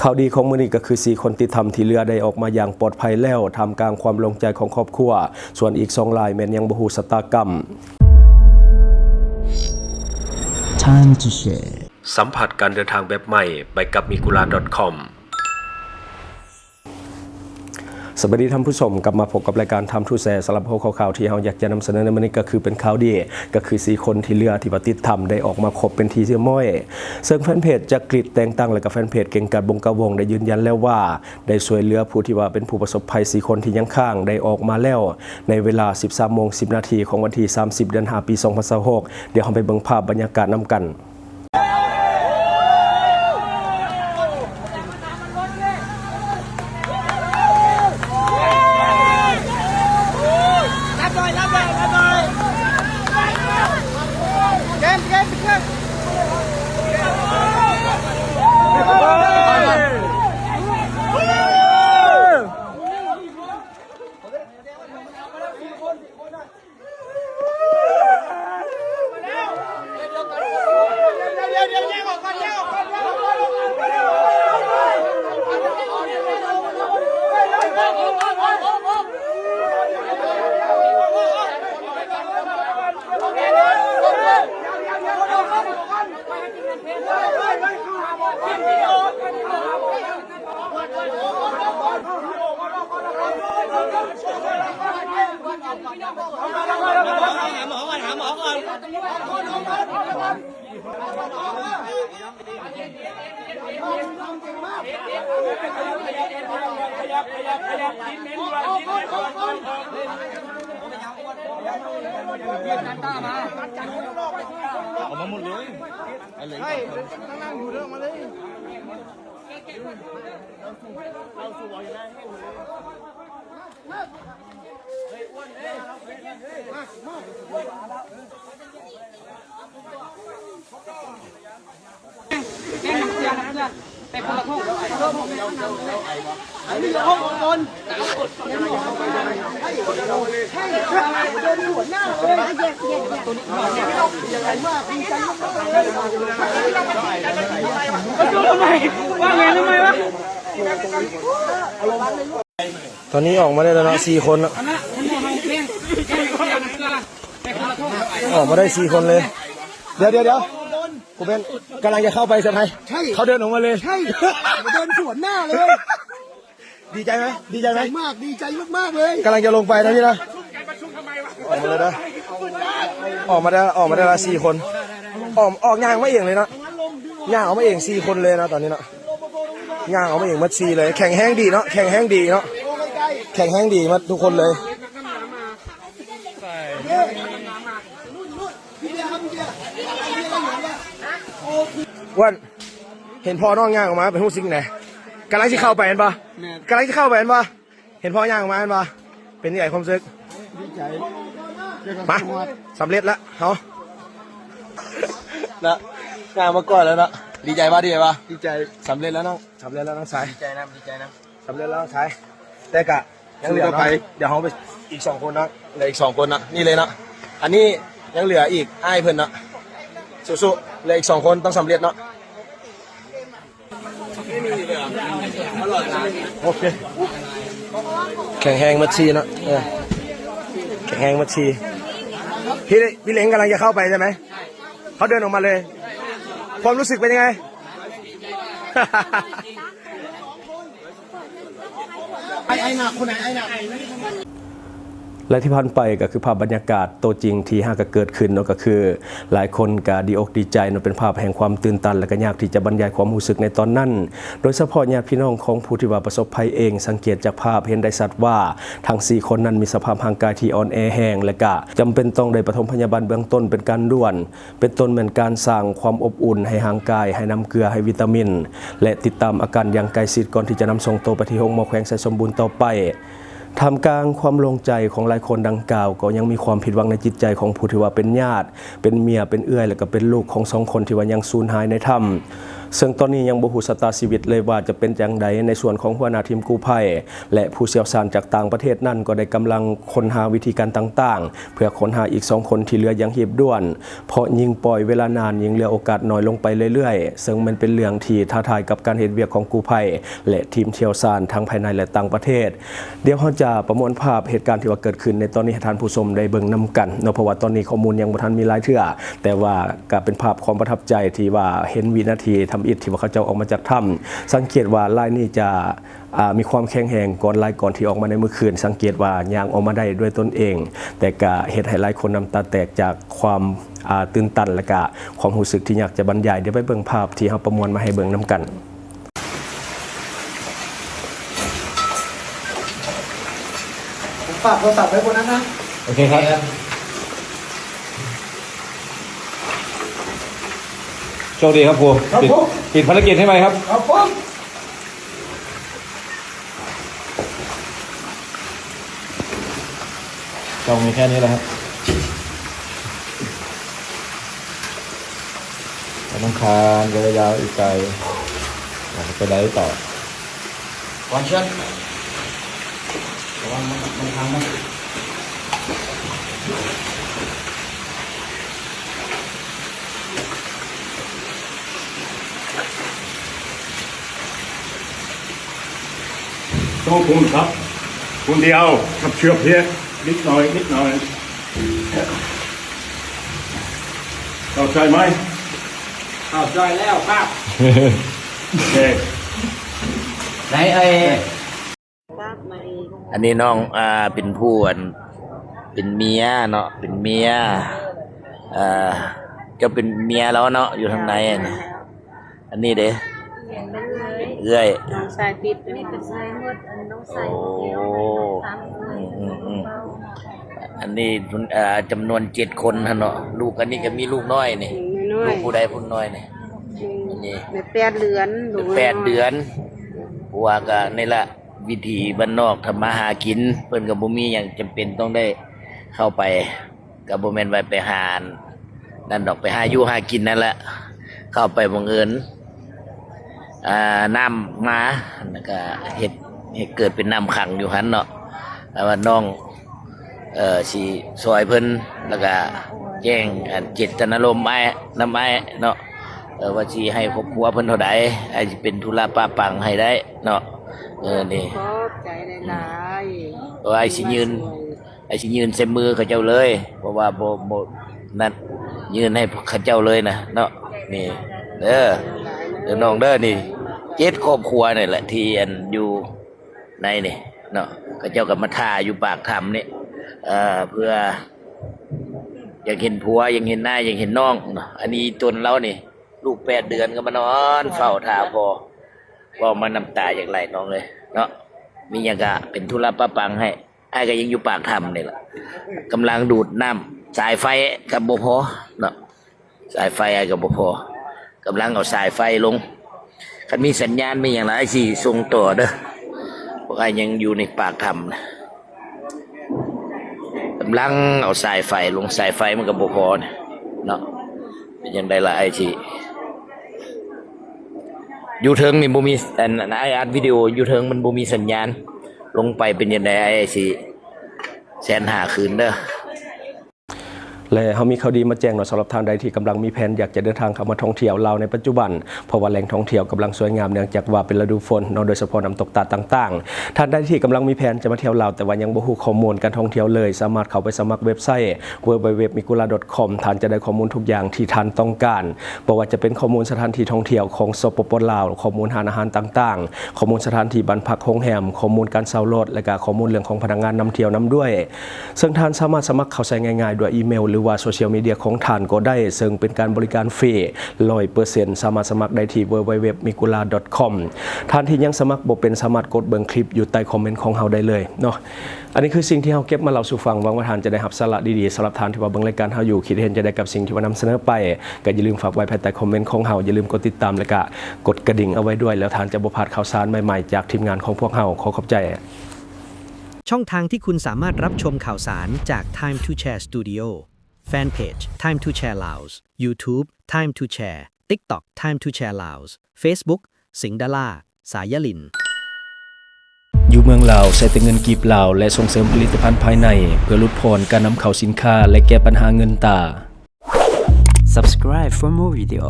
ຂ່າວດີຂອງມື້ນີ້ກໍຄື ສີ່ຄົນຕິດຖ້ຳທີ່ເຫຼືອໄດ້ອອກມາຢ່າງປອດໄພແລ້ວ ທ່າມກາງຄວາມໂລ່ງໃຈຂອງຄອບຄົວ, ສ່ວນອີກສອງລາຍແມ່ນຍັງບໍ່ຮູ້ຊະຕາກຳ. Time to share. ສຳຜັດການເດີນທາງແບບໃໝ່ ໄປກັບ migura.com. ສະບາຍດີທ່ານຜູ້ຊົມ, ກັບມາພົບກັບລາຍການ Time to Share. ສຳລັບຫົວຂໍ້ຂ່າວທີ່ເຮົາຢາກຈະນຳສະເໜີໃນມື້ນີ້ ກໍຄືເປັນຂ່າວດີ, ກໍຄືສີ່ຄົນທີ່ເຫຼືອທີ່ວ່າຕິດຖ້ຳໄດ້ອອກມາຄົບເປັນທີ່ຮຽບຮ້ອຍ. ເຊິ່ງແຟນເພຈຈັກກຣິດແຕ່ງຕັ້ງ ແລະ ກໍແຟນເພຈເກັ່ງກາດວົງກະວົງ ໄດ້ຢືນຢັນແລ້ວວ່າ ໄດ້ຊ່ວຍເຫຼືອຜູ້ທີ່ວ່າເປັນຜູ້ປະສົບໄພສີ່ຄົນທີ່ຍັງຄ້າງໄດ້ອອກມາແລ້ວ ໃນເວລາສິບສາມໂມງສິບນາທີຂອງວັນທີສາມສິບ ເດືອນຫ້າ ປີສອງພັນຊາວຫົກ. ດຽວເຮົາໄປເບິ່ງພາບບັນຍາກາດນຳກັນ. ຕອນນີ້ອອກມາໄດ້ແລ້ວເນາະ ສີ່ຄົນເນາະ ອອກມາໄດ້ສີ່ຄົນເລີຍ. ດຽວໆໆ ຜູ້ເປັນ ກຳລັງຈະເຂົ້າໄປໃຊ່ໄໝ? ໃຊ່ ເຂົາເດີນອອກມາເລີຍ. ໃຊ່ ເດີນສວນໜ້າເລີຍ. ດີໃຈໄໝ? ດີໃຈໄໝ? ດີໃຈມາກ ດີໃຈມາກໆເລີຍ. ກຳລັງຈະລົງໄປນະພີ່ນະ. ອອກມາເລີຍເດີ ອອກມາໄດ້ ອອກມາໄດ້ລະສີ່ຄົນ. ອອກ ອອກຍ່າງມາເອງເລີຍເນາະ ຍ່າງອອກມາເອງສີ່ຄົນເລີຍເນາະ ຕອນນີ້ເນາະ. ຍ່າງອອກມາເອງໝົດສີ່ເລີຍ. ແຂງແຮງດີເນາະ ແຂງແຮງດີເນາະ ແຂງແຮງດີໝົດທຸກຄົນເລີຍ. ອ້ວນ ເຫັນພໍ່ນ້ອງຍ່າງອອກມາເປັນຮູ້ສຶກແນວໃດ? ກຳລັງຊິເຂົ້າໄປແມ່ນບໍ່? ແມ່ນ ກຳລັງຊິເຂົ້າໄປແມ່ນບໍ່? ເຫັນພໍ່ຍ່າງອອກມາແມ່ນບໍ່? ເປັນຈັ່ງໃດຄວາມຮູ້ສຶກ? ດີໃຈ ມາ ສຳເລັດລະເຮົາ ເນາະ ຍ່າງມາກ່ອນແລ້ວເນາະ. ດີໃຈບໍ່? ດີໃຈບໍ່? ດີໃຈ ສຳເລັດແລ້ວນ້ອງ ສຳເລັດແລ້ວນ້ອງຊາຍ. ດີໃຈນຳ ດີໃຈນຳ ສຳເລັດແລ້ວນ້ອງຊາຍ. ແຕ່ກະຍັງເຫຼືອເນາະ ດຽວເຮົາໄປອີກສອງຄົນເນາະ ເຫຼືອອີກສອງຄົນເນາະ. ນີ້ເລີຍເນາະ ອັນນີ້ຍັງເຫຼືອອີກອ້າຍເພິ່ນເນາະ. ສູ້ໆ ເຫຼືອອີກສອງຄົນ ຕ້ອງສຳເລັດເນາະ. ໂອເຄ ແຂງແຮງໝົດສີ່ເນາະ ເອີ ແຂງແຮງໝົດສີ່. ພີ່ ພີ່ເລັງກຳລັງຈະເຂົ້າໄປໃຊ່ໄໝ? ເຂົາເດີນອອກມາເລີຍ. ຄວາມຮູ້ສຶກເປັນຍັງໄງ? ໄອ້ ໄອ້ໜ້າ ຄົນໄຫນ ໄອ້ໜ້າ. ແລະທີ່ຜ່ານໄປກໍຄືພາບບັນຍາກາດໂຕຈິງທີ່ຫາກະເກີດຂຶ້ນເນາະ ກໍຄືຫຼາຍຄົນກະດີອົກດີໃຈເນາະ ເປັນພາບແຫ່ງຄວາມຕື່ນຕັນ ແລະກະຍາກທີ່ຈະບັນຍາຍຄວາມຮູ້ສຶກໃນຕອນນັ້ນ. ໂດຍສະເພາະຍາດພີ່ນ້ອງຂອງຜູ້ທີ່ວ່າປະສົບໄພເອງ ສັງເກດຈາກພາບເຫັນໄດ້ຊັດວ່າ ທັງສີ່ຄົນນັ້ນມີສະພາບຮ່າງກາຍທີ່ອ່ອນແອແຮງ ແລະກະຈຳເປັນຕ້ອງໄດ້ປະຖົມພະຍາບານເບື້ອງຕົ້ນເປັນການດ່ວນ ເປັນຕົ້ນແມ່ນການສ້າງຄວາມອົບອຸ່ນໃຫ້ຮ່າງກາຍ, ໃຫ້ນ້ຳເກືອ, ໃຫ້ວິຕາມິນ ແລະ ຕິດຕາມອາການຢ່າງໃກ້ຊິດ ກ່ອນທີ່ຈະນຳສົ່ງໂຕໄປທີ່ໂຮງໝໍແຂວງໄຊສົມບູນຕໍ່ໄປ. ທ່າມກາງຄວາມໂລ່ງໃຈຂອງຫຼາຍຄົນດັ່ງກ່າວ, ກໍຍັງມີຄວາມຜິດຫວັງໃນຈິດໃຈຂອງຜູ້ທີ່ວ່າເປັນຍາດ, ເປັນເມຍ, ເປັນອື້ອຍ ແລະ ກໍເປັນລູກຂອງສອງຄົນທີ່ວ່າຍັງສູນຫາຍໃນຖ້ຳ. ເຊິ່ງຕອນນີ້ຍັງບໍ່ຮູ້ຊະຕາຊີວິດເລີຍວ່າຈະເປັນຈັ່ງໃດ. ໃນສ່ວນຂອງຫົວໜ້າທີມກູ້ໄພ ແລະ ຜູ້ຊ່ຽວຊານຈາກຕ່າງປະເທດນັ້ນ ກໍໄດ້ກຳລັງຄົ້ນຫາວິທີການຕ່າງໆ ເພື່ອຄົ້ນຫາອີກສອງຄົນທີ່ເຫຼືອຢ່າງຮີບດ່ວນ, ເພາະຍິ່ງປ່ອຍເວລານານ ຍິ່ງເຫຼືອໂອກາດໜ້ອຍລົງໄປເລື້ອຍໆ, ເຊິ່ງມັນເປັນເລື່ອງທີ່ທ້າທາຍກັບການເຮັດວຽກຂອງກູ້ໄພ ແລະ ທີມຊ່ຽວຊານທັງພາຍໃນ ແລະ ຕ່າງປະເທດ. ດຽວເຮົາຈະປະມວນພາບເຫດການທີ່ວ່າເກີດຂຶ້ນໃນຕອນນີ້ໃຫ້ທ່ານຜູ້ຊົມໄດ້ເບິ່ງນຳກັນເນາະ, ເພາະວ່າຕອນນີ້ຂໍ້ມູນຍັງບໍ່ທັນມີຫຼາຍເທື່ອ, ແຕ່ວ່າກໍເປັນພາບຄວາມປະທັບໃຈທີ່ວ່າເຫັນວິນາທີທຳອິດທີ່ວ່າເຂົາເຈົ້າອອກມາຈາກຖ້ຳ. ສັງເກດວ່າລາຍນີ້ຈະ ອາ ມີຄວາມແຂງແຮງກ່ອນ ຫຼາຍກ່ອນທີ່ອອກມາໃນມື້ຄືນ. ສັງເກດວ່າຍ່າງອອກມາໄດ້ດ້ວຍຕົນເອງ, ແຕ່ກະເຮັດໃຫ້ຫຼາຍຄົນນ້ຳຕາແຕກຈາກຄວາມ ອາ ຕື່ນຕັນ ແລະກະຄວາມຮູ້ສຶກທີ່ຍາກຈະບັນຍາຍ. ດຽວໄປເບິ່ງພາບທີ່ເຮົາປະມວນມາໃຫ້ເບິ່ງນຳກັນ. ผมฝากโทรศัพท์ไว้บนนั้นนะ โอเคครับ โชคดีครับครู ครับ ปิด ผม ปิดภารกิจให้ไวครับ ครับผม กล้องมีแค่นี้แหละครับ ธนาคารระยะยาวอีกไกล เราจะไปได้ต่อ ก่อนเชิญ ระวังมัน มันพังนะ ต้องคุมครับ คนเดียวกับเชื้อเพลียนิดหน่อย นิดหน่อย เข้าใจไหม? เข้าใจแล้วครับ โอเค ไหนไอ้ ອັນນີ້ນ້ອງ ອ່າ ເປັນຜູ້ ອັນ ເປັນເມຍເນາະ ເປັນເມຍ ອ່າ ເຈົ້າເປັນເມຍລາວເນາະ ຢູ່ທາງໃນຫັ້ນນະ. ອັນນີ້ເດ້ ເປັນເອື້ອຍ ເປັນເອື້ອຍ ນ້ອງຊາຍຕິດ ອັນນີ້ເປັນເອື້ອຍໝົດ ອັນນ້ອງຊາຍ ໂອ້ ອືມໆໆ ອັນນີ້ ເອີ່ ຈຳນວນເຈັດຄົນຫັ້ນເນາະ ລູກ ອັນນີ້ກໍມີລູກນ້ອຍນີ້ ລູກນ້ອຍ ລູກຜູ້ໃດຜູ້ນ້ອຍນີ້ ອືມ ອັນນີ້ ແປດເດືອນ ແປດເດືອນ ເພາະວ່າກໍນີ້ລະ ວິຖີບ້ານນອກ ທຳມາຫາກິນ ເພິ່ນກໍບໍ່ມີຫຍັງຈຳເປັນຕ້ອງໄດ້ເຂົ້າໄປ ກໍບໍ່ແມ່ນວ່າໄປຫາອັນນັ້ນດອກ ໄປຫາຢູ່ຫາກິນນັ້ນແຫຼະ ເຂົ້າໄປບັງເອີນ ອ່າ ນ້ຳມາ ແລ້ວກໍເຮັດໃຫ້ເກີດເປັນນ້ຳຂັງຢູ່ຫັ້ນເນາະ ແລ້ວວ່ານ້ອງ ເອີ່ ຊິຊ່ອຍເພິ່ນ ແລ້ວກໍແຈ້ງອັນເຈດຕະນາລົມອ້າຍ ນຳອ້າຍເນາະ ເອີ່ ວ່າຊິໃຫ້ຄອບຄົວເພິ່ນເທົ່າໃດ ອ້າຍຊິເປັນທຸລະປະປັງໃຫ້ໄດ້ເນາະ ເອີ່ ນີ້ ຂອບໃຈຫຼາຍໆ ເອີ່ ອ້າຍຊິຍື່ນ ອ້າຍຊິຍື່ນໃສ່ມືເຂົາເຈົ້າເລີຍ ເພາະວ່າບໍ່ ບໍ່ນັ້ນ ຍື່ນໃຫ້ເຂົາເຈົ້າເລີຍນະເນາະ ນີ້ເດີ ເດີນ້ອງເດີ ນີ້ເຈັດຄອບຄົວນີ້ແຫຼະ ທີ່ອັນຢູ່ໃນນີ້ເນາະ ເຂົາເຈົ້າກໍມາຖ້າຢູ່ປາກຖ້ຳນີ້ ເອີ່ ເພື່ອຢາກເຫັນຜົວ ຢາກເຫັນອ້າຍ ຢາກເຫັນນ້ອງເນາະ ອັນນີ້ຕົນລາວນີ້ ລູກແປດເດືອນກໍມານອນເຝົ້າຖ້າພໍ່ ເວົ້າມານ້ຳຕາຢາກໄຫຼນ້ອງເອີຍເນາະ ມີຫຍັງກະເປັນທຸລະປະປັງໃຫ້ ອ້າຍກໍຍັງຢູ່ປາກຖ້ຳນີ້ລະ ກຳລັງດູດນ້ຳ ສາຍໄຟກໍບໍ່ພໍເນາະ ສາຍໄຟອ້າຍກໍບໍ່ພໍ ກຳລັງເອົາສາຍໄຟລົງ ຄັນມີສັນຍານມີຫຍັງລະ ອ້າຍຊິສົ່ງຕໍ່ເດີ ພວກອ້າຍຍັງຢູ່ໃນປາກຖ້ຳນະ ກຳລັງເອົາສາຍໄຟລົງ ສາຍໄຟມັນກໍບໍ່ພໍນະເນາະ ເປັນຈັ່ງໃດລະ ອ້າຍຊິ ຢູ່ເທິງນີ້ບໍ່ມີ ອັນ ອ້າຍອັດວິດີໂອຢູ່ເທິງມັນບໍ່ມີສັນຍານ ລົງໄປເປັນຈັ່ງໃດ ອ້າຍຊິແຊນຫາຄືນເດີ. ແລະ ເຮົາມີຂ່າວດີມາແຈ້ງເນາະ ສຳລັບທ່ານໃດທີ່ກຳລັງມີແຜນຢາກຈະເດີນທາງເຂົ້າມາທ່ອງທ່ຽວລາວໃນປັດຈຸບັນ ເພາະວ່າແຫຼ່ງທ່ອງທ່ຽວກຳລັງສວຍງາມ ເນື່ອງຈາກວ່າເປັນລະດູຝົນເນາະ ໂດຍສະເພາະນ້ຳຕົກຕາດຕ່າງໆ. ທ່ານໃດທີ່ກຳລັງມີແຜນຈະມາທ່ຽວລາວ ແຕ່ວ່າຍັງບໍ່ຮູ້ຂໍ້ມູນການທ່ອງທ່ຽວເລີຍ ສາມາດເຂົ້າໄປສະໝັກເວັບໄຊ www.mikula.com ທ່ານຈະໄດ້ຂໍ້ມູນທຸກຢ່າງທີ່ທ່ານຕ້ອງການ ບໍ່ວ່າຈະເປັນຂໍ້ມູນສະຖານທີ່ທ່ອງທ່ຽວຂອງ ສປປ ລາວ, ຂໍ້ມູນຮ້ານອາຫານຕ່າງໆ, ຂໍ້ມູນສະຖານທີ່ບ້ານພັກໂຮງແຮມ, ຂໍ້ມູນການເຊົ່າລົດ ແລະ ກະຂໍ້ມູນເລື່ອງຂອງພະນັກງານນຳທ່ຽວນຳດ້ວຍ. ເຊິ່ງທ່ານສາມາດສະໝັກເຂົ້າໃຊ້ງ່າຍໆ ດ້ວຍອີເມວ ຫຼືວ່າໂຊຊຽວມີເດຍຂອງທ່ານກໍໄດ້, ເຊິ່ງເປັນການບໍລິການຟຣີ ຮ້ອຍເປີເຊັນ ສາມາດສະໝັກໄດ້ທີ່ www.mikula.com. ທ່ານທີ່ຍັງສະໝັກບໍ່ເປັນ ສາມາດກົດເບິ່ງຄລິບຢູ່ໃຕ້ຄອມເມັນຂອງເຮົາໄດ້ເລີຍເນາະ. ອັນນີ້ຄືສິ່ງທີ່ເຮົາເກັບມາເລົ່າສູ່ຟັງ, ຫວັງວ່າທ່ານຈະໄດ້ຮັບສາລະດີໆ. ສຳລັບທ່ານທີ່ວ່າເບິ່ງລາຍການເຮົາຢູ່ ຄິດເຫັນຈັ່ງໃດກັບສິ່ງທີ່ວ່ານຳສະເໜີໄປ, ກໍຢ່າລືມຝາກໄວ້ພາຍໃຕ້ຄອມເມັນຂອງເຮົາ, ຢ່າລືມກົດຕິດຕາມ ແລະ ກະກົດກະດິ່ງເອົາໄວ້ດ້ວຍ, ແລ້ວທ່ານຈະບໍ່ພາດຂ່າວສານໃໝ່ໆ ຈາກທີມງານຂອງພວກເຮົາ. ຂໍຂອບໃຈ. ช่องทางที่คุณสามารถรับชมข่าวสารจาก Time to Share Studio แฟนเพจ Time to Share Laos YouTube Time to Share TikTok Time to Share Laos, Facebook ສິງດາລາ ສາຍຍາລິນ. ຢູ່ເມືອງລາວໃຊ້ແຕ່ເງິນກີບລາວ ແລະ ສົ່ງເສີມຜະລິດຕະພັນພາຍໃນ ເພື່ອຫຼຸດຜ່ອນການນຳເຂົ້າສິນຄ້າ ແລະ ແກ້ບັນຫາເງິນຕາ. Subscribe for more video.